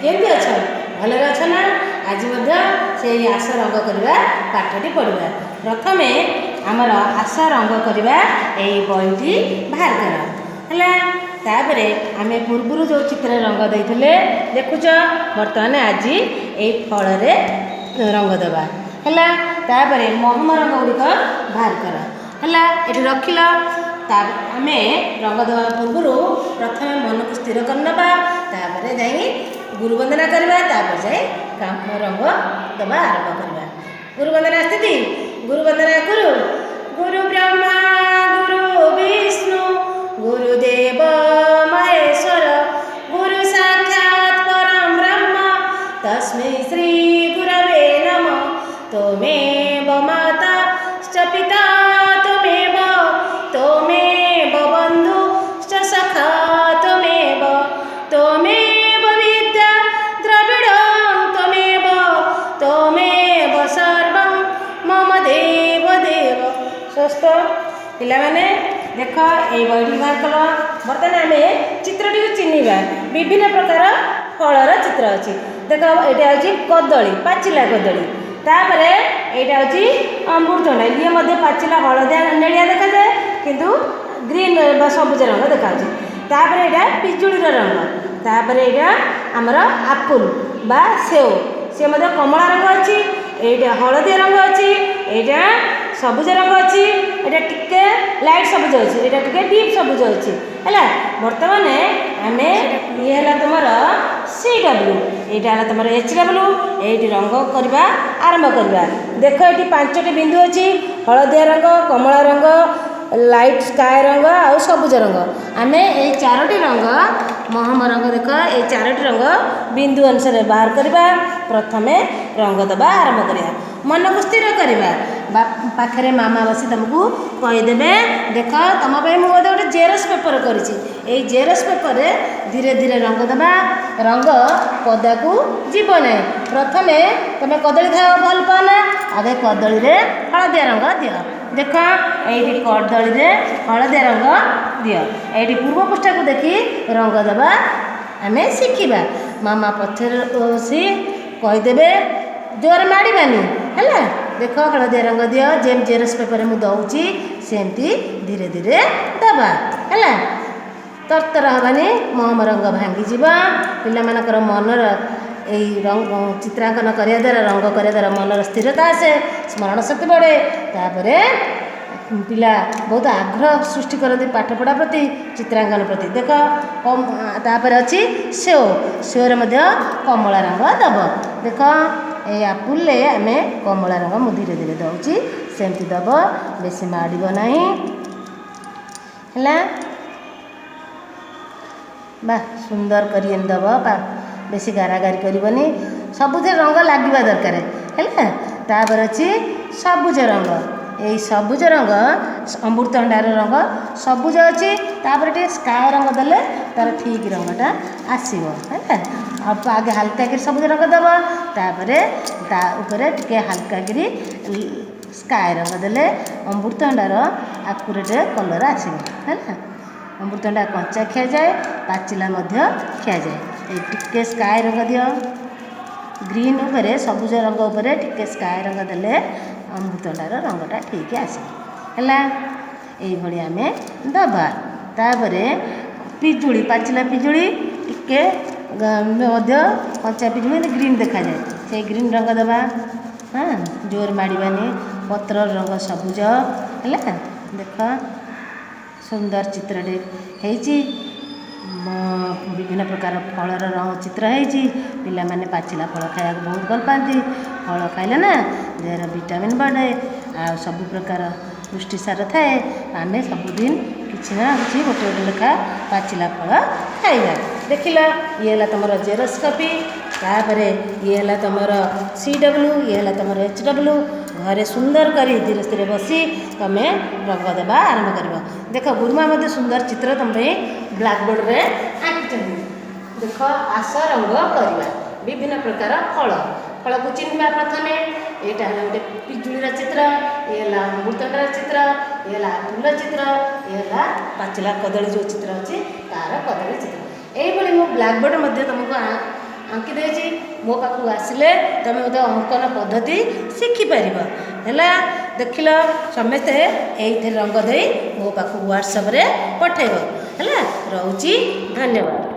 କେମିତି ଅଛ? ଭଲରେ ଅଛ ନା? ଆଜି ମଧ୍ୟ ସେଇ ଆସ ରଙ୍ଗ କରିବା ପାଠଟି ପଢ଼ିବା। ପ୍ରଥମେ ଆମର ଆସ ରଙ୍ଗ କରିବା ଏଇ ବହିଟି ବାହାର କର, ହେଲା। ତାପରେ ଆମେ ପୂର୍ବରୁ ଯେଉଁ ଚିତ୍ରରେ ରଙ୍ଗ ଦେଇଥିଲେ ଦେଖୁଛ, ବର୍ତ୍ତମାନ ଆଜି ଏଇ ଫଳରେ ରଙ୍ଗ ଦେବା, ହେଲା। ତାପରେ ମହମ ରଙ୍ଗ ଗୁଡ଼ିକ ବାହାର କର, ହେଲା। ଏଠି ରଖିଲ। ତା ଆମେ ରଙ୍ଗ ଦେବା ପୂର୍ବରୁ ପ୍ରଥମେ ମନକୁ ସ୍ଥିର କରିନେବା, ତାପରେ ଯାଇ ଗୁରୁବନ୍ଦନା କରିବା, ତାପରେ ଯାଇ କାମ ରଙ୍ଗ ଦେବା ଆରମ୍ଭ କରିବା। ଗୁରୁବନ୍ଦନା ସ୍ଥିତି। ଗୁରୁବନ୍ଦନା ଗୁରୁ। ଗୁରୁ ବ୍ରହ୍ମା ଗୁରୁ ବିଷ୍ଣୁ ଗୁରୁଦେବ ମହେଶ୍ୱର, ଗୁରୁ ସାକ୍ଷାତ ପରମ ବ୍ରହ୍ମ, ତସ୍ମୈ ଶ୍ରୀ ଗୁରବେ ନମଃ। ତ୍ୱମେବ ମାତା ଚ ପିତା ତ୍ୱମେବ, ତ୍ୱମେବ ବନ୍ଧୁଶ୍ଚ ସଖା ତ୍ୱମେବ, ତ୍ୱମେବ ବିଦ୍ୟା ଦ୍ରବିଡ଼ଂ ତ୍ୱମେବ, ତ୍ୱମେବ ସର୍ବଂ ମମ ଦେବ ଦେବ। ସୁସ୍ଥ ପିଲାମାନେ, ଦେଖ ଏଇ ବହିଟି ବାହାର କଲ। ବର୍ତ୍ତମାନ ଆମେ ଚିତ୍ରଟିକୁ ଚିହ୍ନିବା। ବିଭିନ୍ନ ପ୍ରକାର ଫଳର ଚିତ୍ର ଅଛି। ଦେଖ, ଏଇଟା ହେଉଛି କଦଳୀ, ପାଚିଲା କଦଳୀ। ତାପରେ ଏଇଟା ହେଉଛି ଅମୃତଭଣ୍ଡା, ଇଏ ମଧ୍ୟ ପାଚିଲା ହଳଦିଆ ନେଳିଆ ଦେଖାଯାଏ, କିନ୍ତୁ ଗ୍ରୀନ୍ ବା ସବୁଜ ରଙ୍ଗ ଦେଖାଯାଉଛି। ତାପରେ ଏଇଟା ପିଜୁଳିର ରଙ୍ଗ। ତାପରେ ଏଇଟା ଆମର ଆପୁଲ ବା ସେଓ, ସେ ମଧ୍ୟ କମଳା ରଙ୍ଗ ଅଛି। ଏଇଟା ହଳଦିଆ ରଙ୍ଗ ଅଛି, ଏଇଟା ସବୁଜ ରଙ୍ଗ ଅଛି, ଏଇଟା ଟିକେ ଲାଇଟ୍ ସବୁଜ ଅଛି, ଏଇଟା ଟିକେ ଡିପ୍ ସବୁଜ ଅଛି, ହେଲା। ବର୍ତ୍ତମାନ ଆମେ ଇଏ ହେଲା ତୁମର ସି ଡବ୍ଲୁ, ଏଇଟା ହେଲା ତୁମର ଏଚ୍ ଡବ୍ଲୁ। ଏଇଠି ରଙ୍ଗ କରିବା ଆରମ୍ଭ କରିବା। ଦେଖ, ଏଠି 5ଟି ବିନ୍ଦୁ ଅଛି, ହଳଦିଆ ରଙ୍ଗ, କମଳା ରଙ୍ଗ, ଲାଇଟ୍ ସ୍କାଏ ରଙ୍ଗ ଆଉ ସବୁଜ ରଙ୍ଗ। ଆମେ ଏଇ 4ଟି ରଙ୍ଗ ମହମ ରଙ୍ଗ, ଦେଖ, ଏଇ 4ଟି ରଙ୍ଗ ବିନ୍ଦୁ ଅନୁସାରେ ବାହାର କରିବା। ପ୍ରଥମେ ରଙ୍ଗ ଦେବା ଆରମ୍ଭ କରିବା। ମନକୁ ସ୍ଥିର କରିବା। ବା ପାଖରେ ମାମା ବସି ତୁମକୁ କହିଦେବେ। ଦେଖ, ତୁମ ପାଇଁ ମୁଁ ମଧ୍ୟ ଗୋଟେ ଜେରକ୍ସ ପେପର କରିଛି। ଏଇ ଜେରକ୍ସ ପେପରରେ ଧୀରେ ଧୀରେ ରଙ୍ଗ ଦେବା। ରଙ୍ଗ ପଦାକୁ ଯିବ ନାହିଁ। ପ୍ରଥମେ ତୁମେ କଦଳୀ ଖାଇବାକୁ ଭଲ ପାଅ ନା? ଆଗେ କଦଳୀରେ ହଳଦିଆ ରଙ୍ଗ ଦିଅ। ଦେଖ, ଏଇଠି କଦଳୀରେ ହଳଦିଆ ରଙ୍ଗ ଦିଅ। ଏଇଠି ପୂର୍ବ ପୃଷ୍ଠାକୁ ଦେଖି ରଙ୍ଗ ଦେବା ଆମେ ଶିଖିବା। ମାମା ପଛରେ ବସି କହିଦେବେ, ଜୋରେ ମାଡ଼ିବାନି, ହେଲା। ଦେଖ, ହଳଦିଆ ରଙ୍ଗ ଦିଅ। ଯେମିତି ଜେରକ୍ସ ପେପରରେ ମୁଁ ଦେଉଛି, ସେମିତି ଧୀରେ ଧୀରେ ଦେବା, ହେଲା। ତରତର ହେବାନି, ମହମ ରଙ୍ଗ ଭାଙ୍ଗିଯିବ। ପିଲାମାନଙ୍କର ମନର ଏଇ ରଙ୍ଗ ଚିତ୍ରାଙ୍କନ କରିବା ଦ୍ୱାରା, ରଙ୍ଗ କରିବା ଦ୍ୱାରା ମନର ସ୍ଥିରତା ଆସେ, ସ୍ମରଣ ଶକ୍ତି ବଢ଼େ। ତାପରେ ପିଲା ବହୁତ ଆଗ୍ରହ ସୃଷ୍ଟି କରନ୍ତି ପାଠପଢ଼ା ପ୍ରତି, ଚିତ୍ରାଙ୍କନ ପ୍ରତି। ଦେଖ, ତାପରେ ଅଛି ସେଓ। ସେଓରେ ମଧ୍ୟ କମଳା ରଙ୍ଗ ଦେବ। ଦେଖ, ଏଇ ଆପୁଲରେ ଆମେ କମଳା ରଙ୍ଗ ମୁଁ ଧୀରେ ଧୀରେ ଦେଉଛି, ସେମିତି ଦେବ, ବେଶୀ ମାଡ଼ିବ ନାହିଁ, ହେଲା। ବା ସୁନ୍ଦର କରି ଏମିତି ଦେବ, ବେଶୀ ଗାରାଗାରି କରିବନି। ସବୁଥିରେ ରଙ୍ଗ ଲାଗିବା ଦରକାର, ହେଲା। ତାପରେ ଅଛି ସବୁଜ ରଙ୍ଗ। ଏଇ ସବୁଜ ରଙ୍ଗ, ଅମୃତଭଣ୍ଡାର ରଙ୍ଗ ସବୁଜ ଅଛି। ତାପରେ ଟିକେ ସ୍କାଏ ରଙ୍ଗ ଦେଲେ ତାର ଠିକ୍ ରଙ୍ଗଟା ଆସିବ, ହେଲା। ଅଳ୍ପ ଆଗେ ହାଲକା କରି ସବୁଜ ରଙ୍ଗ ଦେବ, ତାପରେ ତା ଉପରେ ଟିକେ ହାଲକା କରି ସ୍କାଏ ରଙ୍ଗ ଦେଲେ ଅମୃତଭଣ୍ଡାର ଆକୁରେଟ୍ କଲର୍ ଆସିବ, ହେଲା। ଅମୃତଭଣ୍ଡା କଞ୍ଚା ଖିଆଯାଏ, ପାଚିଲା ମଧ୍ୟ ଖିଆଯାଏ। ଏଇ ଟିକେ ସ୍କାଏ ରଙ୍ଗ ଦିଅ। ଗ୍ରୀନ୍ ଉପରେ, ସବୁଜ ରଙ୍ଗ ଉପରେ ଟିକେ ସ୍କାଏ ରଙ୍ଗ ଦେଲେ ଅମୃତଭଣ୍ଡାର ରଙ୍ଗଟା ଠିକ୍ ଆସିବ, ହେଲା। ଏଇଭଳି ଆମେ ଦେବା। ତାପରେ ପିଜୁଳି, ପାଚିଲା ପିଜୁଳି ଟିକେ ମଧ୍ୟ କଞ୍ଚା ପିଜୁଳି ଗ୍ରୀନ୍ ଦେଖାଯାଏ, ସେଇ ଗ୍ରୀନ୍ ରଙ୍ଗ ଦେବା। ହଁ, ଜୋର ମାଡ଼ିବାନି। ପତ୍ରର ରଙ୍ଗ ସବୁଜ, ହେଲା। ଦେଖ, ସୁନ୍ଦର ଚିତ୍ରଟେ ହେଇଛି। ବିଭିନ୍ନ ପ୍ରକାର ଫଳର ରଙ୍ଗ ଚିତ୍ର ହେଇଛି। ପିଲାମାନେ ପାଚିଲା ଫଳ ଖାଇବାକୁ ବହୁତ ଭଲ ପାଆନ୍ତି। ଫଳ ଖାଇଲେ ନା ଦେହରେ ଭିଟାମିନ୍ ବଢ଼େ ଆଉ ସବୁ ପ୍ରକାର ପୁଷ୍ଟିସାର ଥାଏ। ଆମେ ସବୁଦିନ କିଛି ନା କିଛି ଗୋଟେ ଗୋଟେ ଲେଖା ପାଚିଲା ଫଳ ଖାଇବା। ଦେଖିଲ, ଇଏ ହେଲା ତୁମର ଜେରକ୍ସ କପି। ତାପରେ ଇଏ ହେଲା ତୁମର ସି ଡବ୍ଲୁ, ଇଏ ହେଲା ତୁମର ଏଚ୍ ଡବ୍ଲୁ। ଘରେ ସୁନ୍ଦର କରି ଧୀରେ ସ୍ଥିରେ ବସି ତୁମେ ରଙ୍ଗ ଦେବା ଆରମ୍ଭ କରିବ। ଦେଖ, ଗୁରୁମା ମଧ୍ୟ ସୁନ୍ଦର ଚିତ୍ର ତୁମ ପାଇଁ ବ୍ଲାକବୋର୍ଡ଼ରେ ଆଙ୍କିଛନ୍ତି। ଦେଖ, ଆସ ରଙ୍ଗ କରିବା। ବିଭିନ୍ନ ପ୍ରକାର ଫଳ, ଫଳକୁ ଚିହ୍ନିବା ପ୍ରଥମେ। ଏଇଟା ହେଲା ଗୋଟେ ପିଜୁଳିର ଚିତ୍ର, ଇଏ ହେଲା ଅମୃତଭଣ୍ଡାର ଚିତ୍ର, ଇଏ ହେଲା ଆପୁଲର ଚିତ୍ର, ଇଏ ହେଲା ପାଚିଲା କଦଳୀ ଯେଉଁ ଚିତ୍ର ଅଛି ତାର କଦଳୀ ଚିତ୍ର। ଏଇଭଳି ମୁଁ ବ୍ଲାକବୋର୍ଡ଼ ମଧ୍ୟ ତୁମକୁ ଆଙ୍କି ଦେଇଛି। ମୋ ପାଖକୁ ଆସିଲେ ତୁମେ ମଧ୍ୟ ଅଙ୍କନ ପଦ୍ଧତି ଶିଖିପାରିବ। ହେଲା, ଦେଖିଲ, ସମସ୍ତେ ଏଇଥିରେ ରଙ୍ଗ ଦେଇ ମୋ ପାଖକୁ ହ୍ୱାଟ୍ସଆପ୍ରେ ପଠାଇବ। ହେଲା, ରହୁଛି, ଧନ୍ୟବାଦ।